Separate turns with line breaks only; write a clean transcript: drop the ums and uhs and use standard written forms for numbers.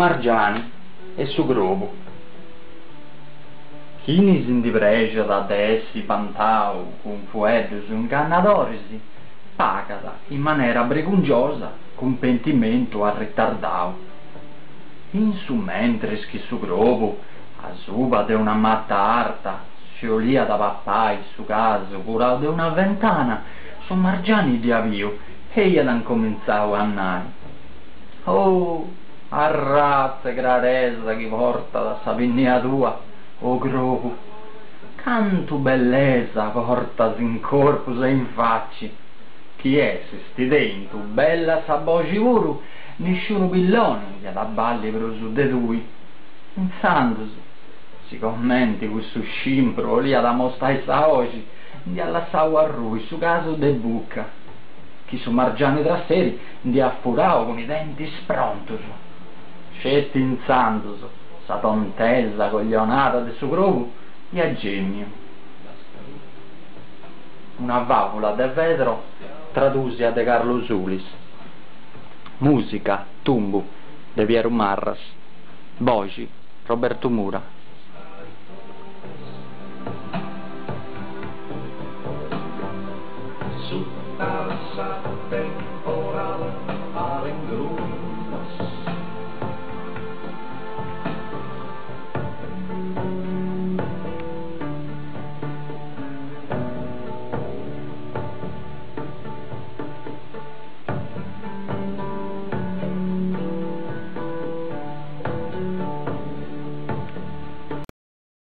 Su margiani e su crobu. Chini si ndi prexat de essi bantau cun fueddus ingannadoris, pagat in manera bregungiosa cun pentimentu arritardau. In su mentris chi su crobu, asuba de una mata arta, si 'oliat papai su casu furau de una ventana, su margiani dd'iat biu e iat incomintzau a nai, Oh, arratza 'e craresa chi portat sa pinnia tua, o crobu! Cantu bellesa portas in corpus e in faci! Chi essist tentu bella sa boxi puru, nisciunu pilloni iat a balli prus de tui. Intzandus, sigomenti cussu scimpru 'oliat amostai sa 'oxi, nd'iat lassau arrui su casu de buca, chi su margiani trasseri nd'iat furau cun i dentis prontus. Sceti intzandus sa tontesa coglionada de su crobu iat gèmiu. Una fàvula de Fedro tradùsia de Carlo Sulis. Mùsica, Tumbu, de Pieru Marras. Boxi, Robertu Mura.
Sutta sa pedra.